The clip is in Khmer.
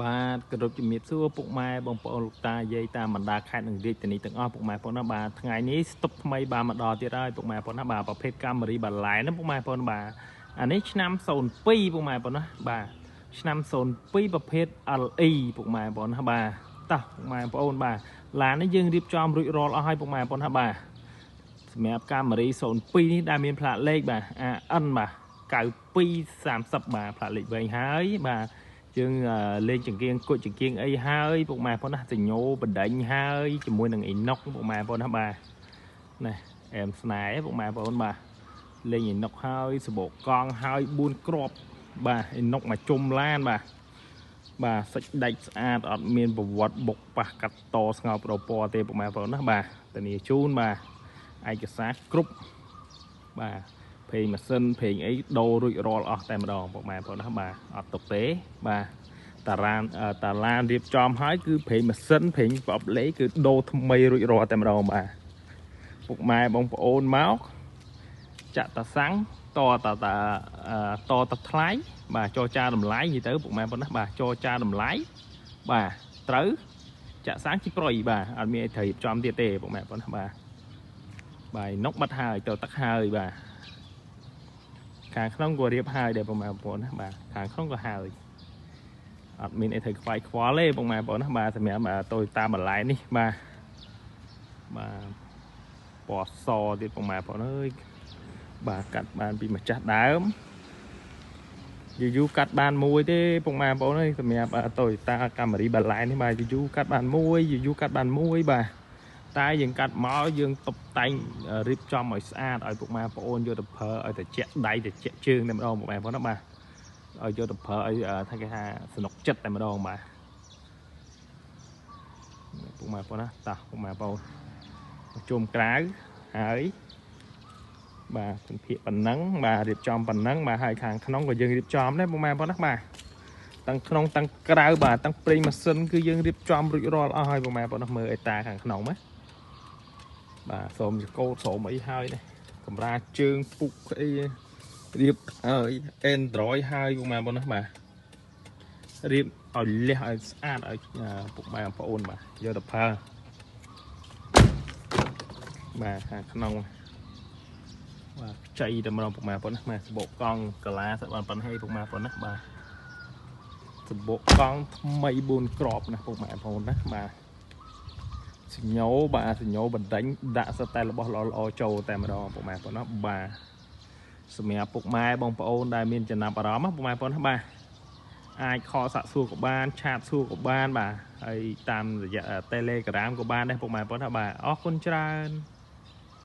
បាទគោរពជំរាបសួរពុកម៉ែបងប្អូនលោកតាយាយតាមបណ្ដាខេត្តនិងរាជធានីទាំងអស់ពុកម៉ែបងប្អូនណាបាទថ្ងៃនេះស្តុបថ្មីបាទមកដល់ទៀតហើយពុកម៉ែបងប្អូនណាបាទប្រភេទកាមេរីបាឡែនណាពុកម៉ែបងប្អូនបាទអានេះឆ្នាំ02ពុកម៉ែបងប្អូនណាបាទឆ្នាំ02ប្រភេទ LE ពុកម៉ែបងប្អូនណាបាទតោះពុកម៉ែបងប្អូនបាទឡាននេះយើងរៀបចំរួចរាល់អស់ហើយពុកម៉ែបងប្អូនណាបាទសម្រាប់កាមេរី02នេះដែលមានផ្លាកលេខបាទ AN បាទ9230បាទផ្លាកលេខវែងហើយបាទយើងលេងចង្គៀងគុជចង្គៀងអីហើយពុកម៉ែបងណាសញ្ញោបណ្ដេញហើយជាមួយនឹងអ៊ីណុកពុកម៉ែបងណាបាទនេះអែមស្នេហ៍ពុកម៉ែបងបាទលេងអ៊ីណុកហើយសបកកង់ហើយ4គ្រាប់បាទអ៊ីណុកមកជុំឡានបាទបាទសាច់ដាច់ស្អាតអត់មានប្រវត្តិបុកប៉ះកាត់តស្ងោប្រពរទេពុកម៉ែបងណាបាទធានាជូនបាទឯកសារគ្រប់បាទប្រេងម៉ាស៊ីនប្រេងអីដូររួចរាល់អស់តែម្ដងពុកម៉ែបងណាបាទអត់ទុកទេបាទតារានតាឡានរៀបចំហើយគឺប្រេងម៉ាស៊ីនប្រេងប្រអប់លេខគឺដូរថ្មីរួចរាល់តែម្ដងបាទពុកម៉ែបងប្អូនមកចាក់តាសាំងតតតតតថ្លៃបាទចរចាតម្លៃនិយាយទៅពុកម៉ែបងណាបាទចរចាតម្លៃបាទត្រូវចាក់សាំងជីប្រុយបាទអត់មានអីត្រូវរៀបចំទៀតទេពុកម៉ែបងណាបាទបាទនុកបាត់ហើយទៅទឹកហើយបាទខាងក្នុងក៏រៀបហើយដែរពុកម៉ែបងប្អូនណាបាទខាងក្នុងក៏ហើយអត់មានអីត្រូវខ្វាយខ្វល់ទេពុកម៉ែបងប្អូនណាបាទសម្រាប់ Toyota បន្លែនេះបាទបាទពណ៌សទៀតពុកម៉ែបងប្អូនអើយបាទកាត់បានពីម្ចាស់ដើមយូរយូរកាត់បានមួយទេពុកម៉ែបងប្អូនអើយសម្រាប់ Toyota Camry បន្លែនេះបាទយូរយូរកាត់បានមួយយូរយូរកាត់បានមួយបាទតែយើងកាត់មកយើងតុបតែងរៀបចំឲ្យស្អាតឲ្យពុកម៉ែបងប្អូនយកទៅប្រើឲ្យត្រជាក់ដៃត្រជាក់ជើងតែម្ដងពុកម៉ែបងប្អូនណាបាទឲ្យយកទៅប្រើឲ្យថាគេថាសនុកចិត្តតែម្ដងបាទពុកម៉ែបងប្អូនណាតោះពុកម៉ែបងប្អូនជុំក្រៅហើយបាទសម្ភារប៉ុណ្ណឹងបាទរៀបចំប៉ុណ្ណឹងបាទហើយខាងក្នុងក៏យើងរៀបចំដែរពុកម៉ែបងប្អូនណាបាទទាំងក្នុងទាំងក្រៅបាទទាំងប្រេងម៉ាស៊ីនគឺយើងរៀបចំរួចរាល់អស់ហើយពុកម៉ែបងប្អូនណាមើលអេតាខាងក្នុងណាបាទសូមកោតសូមអីហើយនេះកម្រាជើងពុកអីរៀបហើយ Android ហើយពុកម៉ែបងប្អូនណាបាទរៀបឲ្យលះឲ្យស្អាតឲ្យពុកម៉ែបងប្អូនបាទយកទៅប្រើបាទខាងក្នុងបាទខ្ចីតែម្ដងពុកម៉ែបងប្អូនណាបាទសបកកង់កាឡាសបានប៉ុណ្ណេះពុកម៉ែបងប្អូនណាបាទសបកកង់ថ្មី4គ្រាប់ណាពុកម៉ែបងប្អូនណាបាទសញ្ញោបាទសញ្ញោបណ្ដេញដាក់សតែរបស់ល្អល្អចូលតែម្ដងពុកម៉ែបងប្អូនណាបាទសម្រាប់ពុកម៉ែបងប្អូនដែលមានចំណាប់អារម្មណ៍ពុកម៉ែបងប្អូនណាបាទអាចខកសាក់សួរក៏បានឆាតសួរក៏បានបាទហើយតាមរយៈ Telegram ក៏បានដែរពុកម៉ែបងប្អូនណាបាទអរគុណច្រើន។